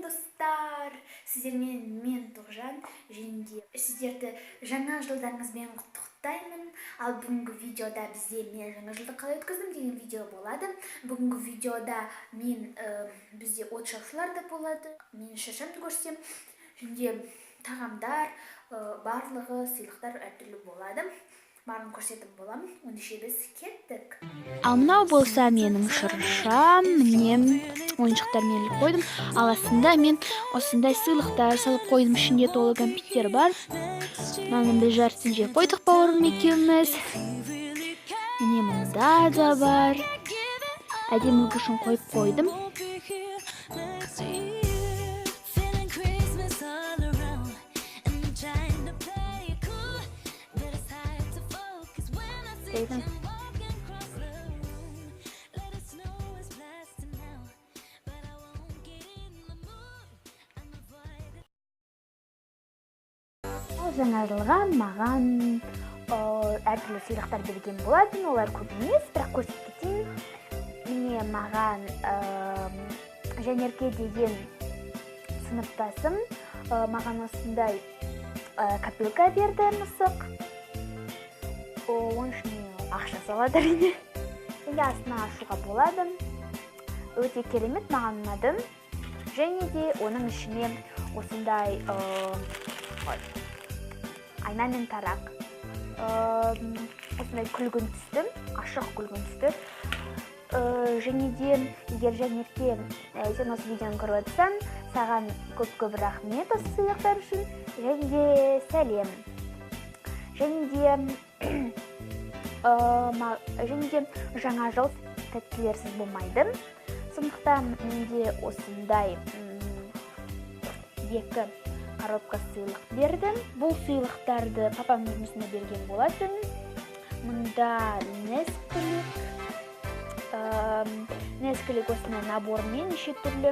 Достар! Сіздермен мен Тоғжан, және де сіздерді жаңа жылдарыңызбен құттықтаймын. Ал бүгінгі видеода бізде мен жаңа жылды қалай өткіздім деген видео болады. Бүгінгі видеода мен бізде от шашулар да болады. Мен шашамды көрсем, және де тағамдар, барлығы сыйлықтар әртүрлі болады. Барлығын көрсетіп боламын. Ендеше біз кеттік. Ал мынау болса менің шыршам, міне ойыншықтармен іліп қойдым. Ал астында мен осындай сыйлықтар салып қойдым, ішінде толы кәмпиттер бар. Мынаның біз жартысын жеп қойдық бауырым екеуміз. Міне мында да бар. Әдемілік үшін қойып қойдым. Feeling Christmas all around, and I'm trying to play it cool, but it's hard to focus when I see Қойдым. him walking across the room. Let it snow is blasting now, but I won't get in the mood. I'm avoiding. Ал жаңа жылға маған әртүрлі сыйлықтар берген болатын. Олар көп емес, бірақ көрсетіп кетейін. Міне маған Жанерке деген сыныптасым маған осындай копилка берді, мысық. Оның ішіне ақша салады, әрине. Және астына ашуға болады. Өте керемет, маған ұнады. Және де оның ішіне осындай айна мен тарақ. Осындай күлгін түсті, ашық күлгін түсті. Және де егер Жанерке, сен осы видеоны көріп отырсаң, саған көп-көп рахмет осы сыйлықтар үшін, және де сәлем. Және де жаңа жыл тәттілерсіз болмайды. Сондықтан менде осындай екі коробка сыйлық берді. Бұл сыйлықтарды папам жұмысында берген болатын. Мұнда Несквик осындай набормен неше түрлі.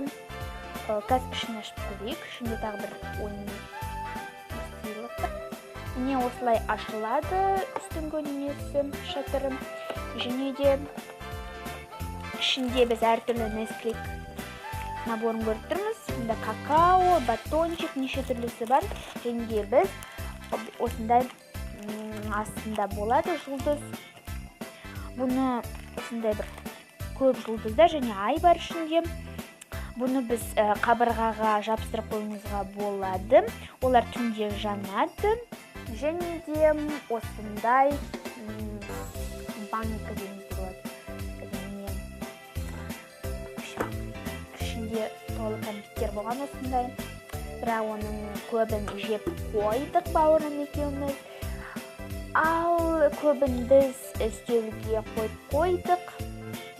Қазір ішін ашып көрейік. Ішінде тағы бір ойын сыйлық бар. Міне осылай ашылады үстіңгі немесі, шатыры. Және де ішінде біз әртүрлі Несквик наборын көріп тұрмыз. Мұнда какао, батончик, неше түрлісі бар. Және де біз осындай астында болады жұлдыз. Бұны осындай бір көп жұлдыздар және ай бар ішінде. Бұны біз қабырғаға жабыстырып қоюымызға болады. Олар түнде жанады. Және де осындай банка дейміз болады. Міне, ішінде толы кәмпиттер болған осындай. Бірақ оның көбін жеп қойдық бауырым екеуміз. Ал көбін біз үстелге қойып қойдық.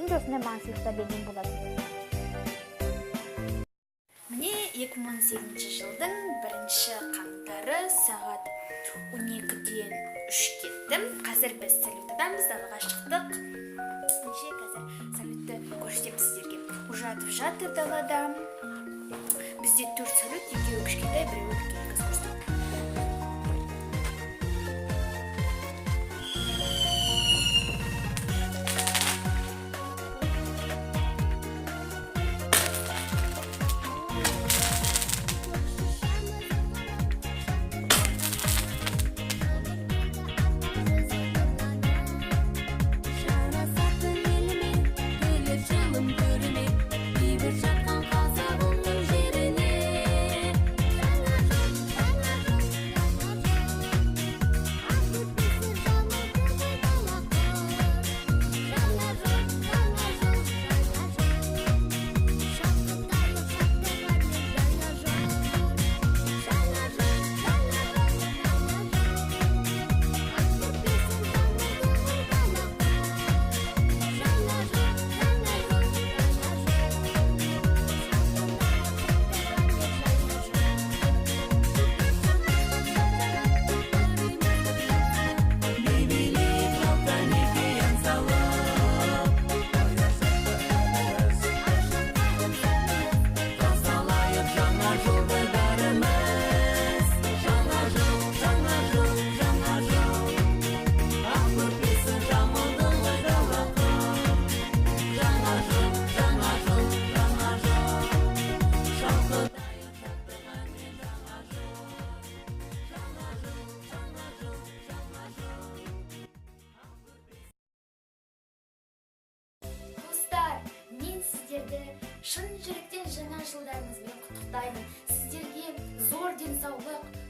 Енді осындай маған сыйлықтар берген болатын. Міне 2018 жылдың бірінші қаңтары, сағат 12-ден 3 кетті. Қазір біз салют атамыз, далаға шықтық. Неше қазір салютты көрсетемін сіздерге. Уже атып жатыр далада. Бізде төрт салют, екеуі кішкентай, біреуі үлкен. Қазір көрсетемін. Жарасатын еліме, келер жылым көріме, бейбіт жатқан қазағымның жеріне. Жаңа жылдарыңызбен құттықтаймын. Сіздерге зор денсаулық.